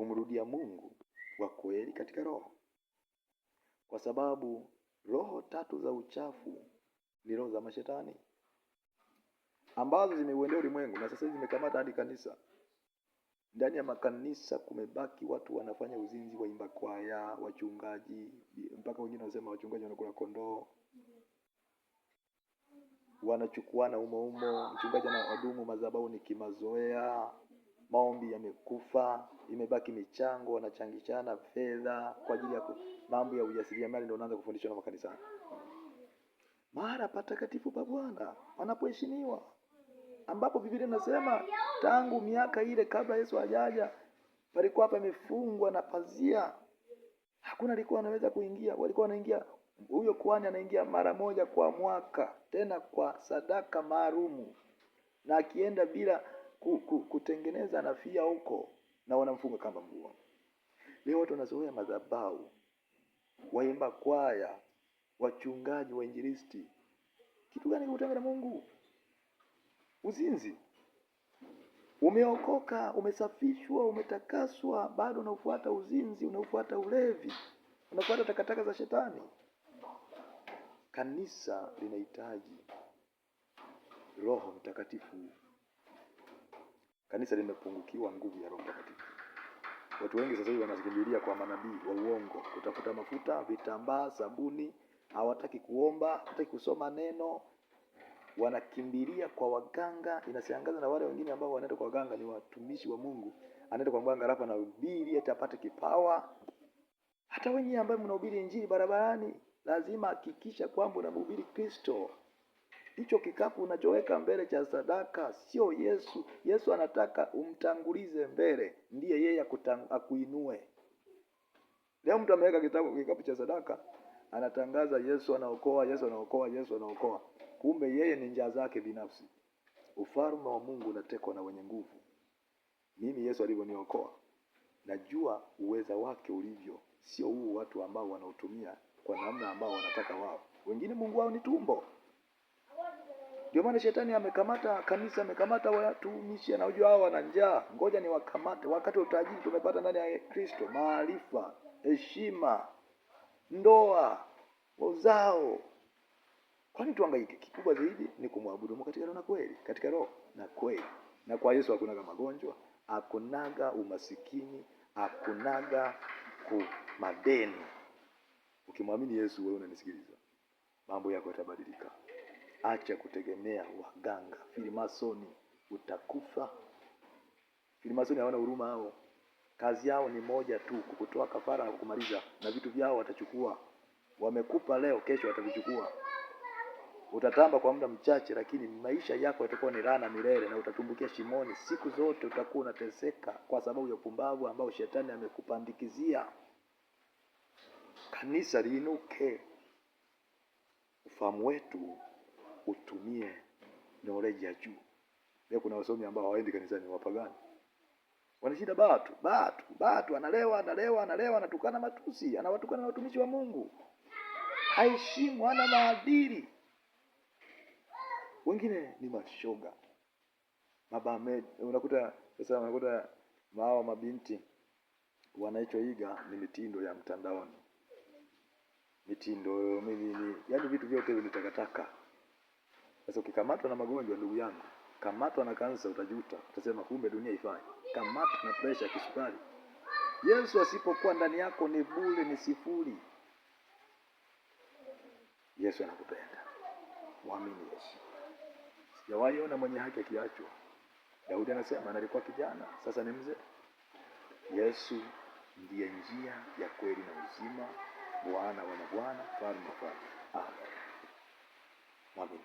Kumrudia Mungu wa kweli katika roho, kwa sababu roho tatu za uchafu ni roho za mashetani ambazo zimeuendea ulimwengu na sasa hivi zimekamata hadi kanisa. Ndani ya makanisa kumebaki watu wanafanya uzinzi, waimba kwaya, wachungaji, mpaka wengine wanasema wachungaji wanakula kondoo, wanachukuana umo umo, mchungaji anawadumu madhabahuni kimazoea, maombi yamekufa, imebaki michango, wanachangishana fedha kwa ajili ya mambo ya ujasiriamali, ndio unaanza kufundishwa na makanisani. Mara patakatifu pa Bwana panapoheshimiwa, ambapo Biblia inasema tangu miaka ile kabla Yesu hajaja palikuwa pamefungwa na pazia, hakuna alikuwa anaweza kuingia. Walikuwa wanaingia, huyo kuhani anaingia mara moja kwa mwaka, tena kwa sadaka maalumu, na akienda bila kutengeneza nafia huko, na wanamfunga kamba mguuni. Leo watu wanazoea madhabahu, waimba kwaya, wachungaji, wainjilisti. Kitu gani kutanga na Mungu? Uzinzi. Umeokoka, umesafishwa, umetakaswa, bado unafuata uzinzi, unafuata ulevi, unafuata takataka za shetani. Kanisa linahitaji Roho Mtakatifu. Kanisa limepungukiwa nguvu ya Roho Mtakatifu. Watu wengi sasa hivi wanakimbilia kwa manabii wa uongo kutafuta mafuta, vitambaa, sabuni. Hawataki kuomba, hawataki kusoma neno, wanakimbilia kwa waganga. Inashangaza na wale wengine ambao wanaenda kwa waganga ni watumishi wa Mungu, anaenda kwa mganga alafu anahubiri eti apate kipawa. Hata wenyewe ambao mnahubiri injili barabarani, lazima hakikisha kwamba unamhubiri Kristo. Hicho kikapu unachoweka mbele cha sadaka sio Yesu. Yesu anataka umtangulize mbele, ndiye yeye akuinue. Leo mtu ameweka kikapu cha sadaka, anatangaza Yesu anaokoa, Yesu anaokoa, Yesu anaokoa, kumbe yeye ni njaa zake binafsi. Ufalme wa Mungu unatekwa na wenye nguvu. Mimi Yesu alivyoniokoa, najua uweza wake ulivyo, sio huu watu ambao wanautumia kwa namna ambao wanataka wao. Wengine Mungu wao ni tumbo. Ndio maana shetani amekamata kanisa, amekamata watumishi, anajua hao wana njaa, ngoja niwakamate. Wakati wa utajiri tumepata ndani ya Kristo, maarifa, heshima, ndoa, uzao. Kwani tuhangaike? Kikubwa zaidi ni kumwabudu Mungu katika roho na kweli, katika roho na kweli. Na kwa Yesu hakunaga magonjwa, hakunaga umasikini, hakunaga ku madeni. Ukimwamini Yesu, wewe unanisikiliza, mambo yako yatabadilika. Acha kutegemea waganga, filimasoni, utakufa. Filimasoni hawana huruma hao, kazi yao ni moja tu, kukutoa kafara na kukumaliza, na vitu vyao watachukua. Wamekupa leo, kesho watavichukua. Utatamba kwa muda mchache, lakini maisha yako yatakuwa ni laana milele, na utatumbukia shimoni siku zote. Utakuwa unateseka kwa sababu ya upumbavu ambao shetani amekupandikizia. Kanisa liinuke, ufahamu wetu utumie knowledge ya juu. Leo kuna wasomi ambao hawaendi kanisani, wapagani. Wanashinda batu, batu, batu, analewa, analewa, analewa, anatukana matusi, anawatukana na watumishi wa Mungu. Haheshimu, hana maadili. Wengine ni mashoga. Mabame, unakuta sasa unakuta hawa mabinti wanachoiga ni mitindo ya mtandaoni. Mitindo mimi ni yaani vitu vyote hivi ni takataka. Sasa ukikamatwa na magonjwa, ndugu yangu, kamatwa na kansa, utajuta, utasema kumbe dunia ifai. Kamatwa na presha, kisukari. Yesu asipokuwa ndani yako ni bure, ni sifuri. Yesu anakupenda, mwamini Yesu. Sijawahi ona mwenye haki akiachwa. Daudi anasema alikuwa kijana, sasa ni mzee. Yesu ndiye njia ya kweli na uzima, Bwana wa mabwana, mfalme wa wafalme. Amen. Mwamini.